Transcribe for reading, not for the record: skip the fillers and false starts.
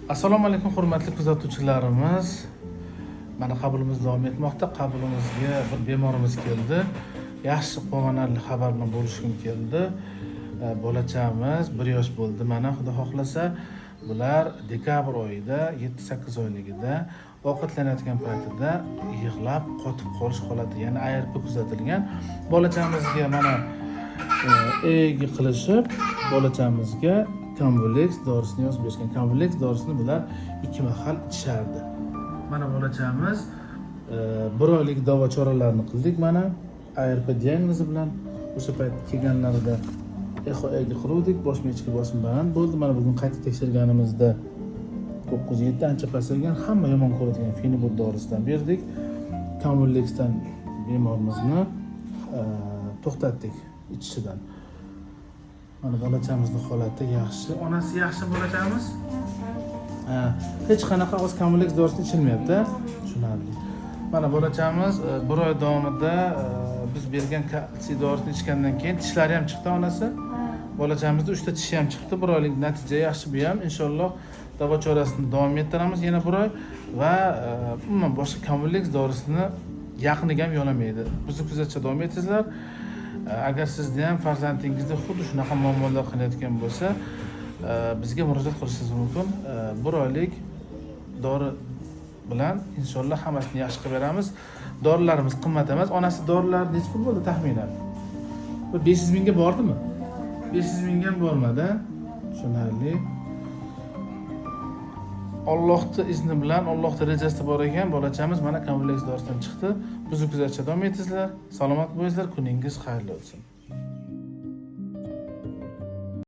Assalomu alaykum, hurmatli kuzatuvchilarimiz. Mana qabulimiz davom etmoqda. Qabulimizga bir bemorimiz keldi. Yaxshi, quvonarli xabar bilan bo'lishgim keldi. Bolachamiz 1 yosh bo'ldi. Mana, xudo xohlasa, bular dekabr oyida 7-8 oyligida ovqatlanayotgan paytida yig'lab qotib qolish holati, ya'ni ARP kuzatilgan. Bolachamizga mana EEG qilishib, bolachamizga Konvulex dorisini yozib berishgan. Konvulex dorisini bular 2 mahal ichishardi. Mana bolachamiz 1 oylik davo choralarini qildik, mana ARP diagnozi bilan o'sha payt kelganlarida eho EEG qiluvdik, bosh miya ichki bosim baland bo'ldi. Mana bugun qayta tekshirganimizda 9,7, ancha pasaygan. Hamma yomon ko'radigan Fenibut dorisidan berdik. Konvulexdan bemorimizni to'xtatdik ichishidan. Mana bolachamizni holati yaxshi. Onasi, yaxshi bolachamiz? Ha, hech qanaqa hozir Konvulex dorisini ichilmayapti, a? Tushunarli. Mana bolachamiz 1 oy davomida biz bergan kalsiy dorisini ichgandan keyin tishlari ham chiqdi, onasi. Bolachamizda 3 ta tishi ham chiqdi. 1 oylik natija yaxshi bu ham. Inshaalloh davo chorasini davom ettiramiz yana 1 oy va umuman boshqa Konvulex dorisini yaqiniga ham yo'lamaydi. Bizni kuzatishda davom etingizlar. Agar sizni ham farzandingizda xuddi shunaqa muammolar qilayotgan bo'lsa, bizga murojaat qilishingiz mumkin. 1 oylik dori bilan inshaalloh hammasini yaxshi qilib beramiz. Dorilarimiz qimmat emas. Onasi, dorilar necha pul bo'ldi taxminan? Bir 500 mingga bordimi? 500 mingga ham bormadi. Tushunarli. Allohni izni bilan, Allohni rejasida bor ekan, bolachamiz mana Konvulex dorisidan chiqdi. Bizni kuzatishda davom etingizlar. Salomat bo'linglar, kuningiz xayrli o'tsin.